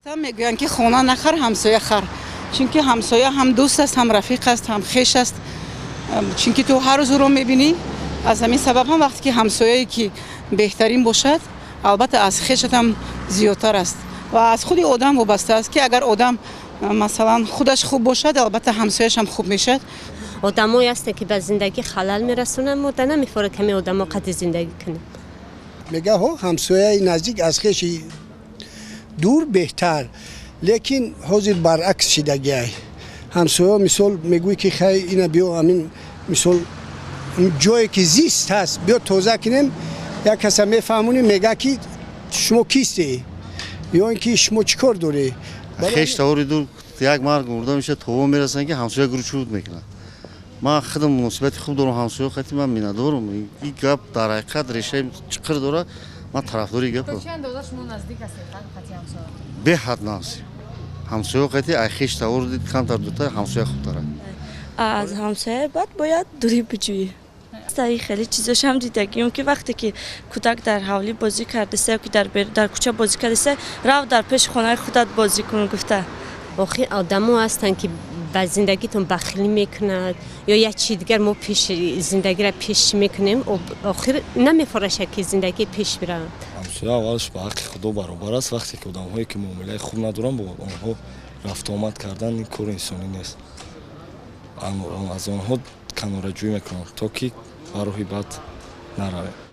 Мегӯянд, ки хона нахар, ҳамсоя хар, чунки ҳамсоя ҳам дӯст аст, ҳам рафиқ аст, ҳам хеш аст, чунки ту ҳар рӯз ӯро мебинӣ. Аз ҳамин сабаб ҳам вақте ки ҳамсояе ки беҳтарин бошад, албатта, аз хешат ҳам зиёдтар аст ва аз худи одам вобаста аст, ки агар одам, масалан, худаш хуб бошад, албатта, ҳамсояш ҳам хуб мешавад. Одамое ҳастанд, ки ба зиндагӣ халал мерасонанд. Мо да намефорад каме одамо қади зиндагӣ кунем. Мега ҳо, ҳамсояи наздик аз хеши дур беҳтар, лекин ҳозир баръакс шидагиай. Ҳамсоя, мисол, мегӯй, ки хай, ина биё, амин, мисол, ҷое ки зист ҳаст, биё тоза кунем. Як каса мефаҳмонӣ, мега, ки шумо кисте ё ин ки шумо чӣ кор дорӣ? Хеш тавори дур як марг мурда мешавад, това мерасанд, ки ҳамсоя гуручуд мекунад. Ман худам муносибати хуб дорам ҳамсоя қати, ман миннатдорам. Ин гап дар ҳақиқат решаи чиқир дорад, ман тарафдори гап. Беҳад наздик ҳамсоя қати, ай хеш тавор дид камтар дуртар ҳамсоя хубтар. Аз ҳамсояи бад бояд дурӣ биҷӯӣ. Ин хеле чизошам дидагием, ки вақте ки кӯдак дар ҳавлӣ бозӣ кардасе ё ки дар кӯча бозӣ кардасе, рав, дар пеши хонаи худат бозӣ кун, гуфта. Охир одамо ҳастанд, ки ба зиндагитон бахилӣ мекунад ё як чизи дигар. Мо пеши зиндагиро пеш мекунем, охир намефораша, ки зиндагӣ пеш биравад. Ҳамсоя аввалш ба ҳаққи Худо баробар аст. Вақте ки одамҳое ки муомилаи хуб надоранд, бо онҳо рафтуомад кардан ин кори инсонӣ нест. Аз онҳо канораҷӯӣ мекунанд, то ки ба роҳи бад наравем.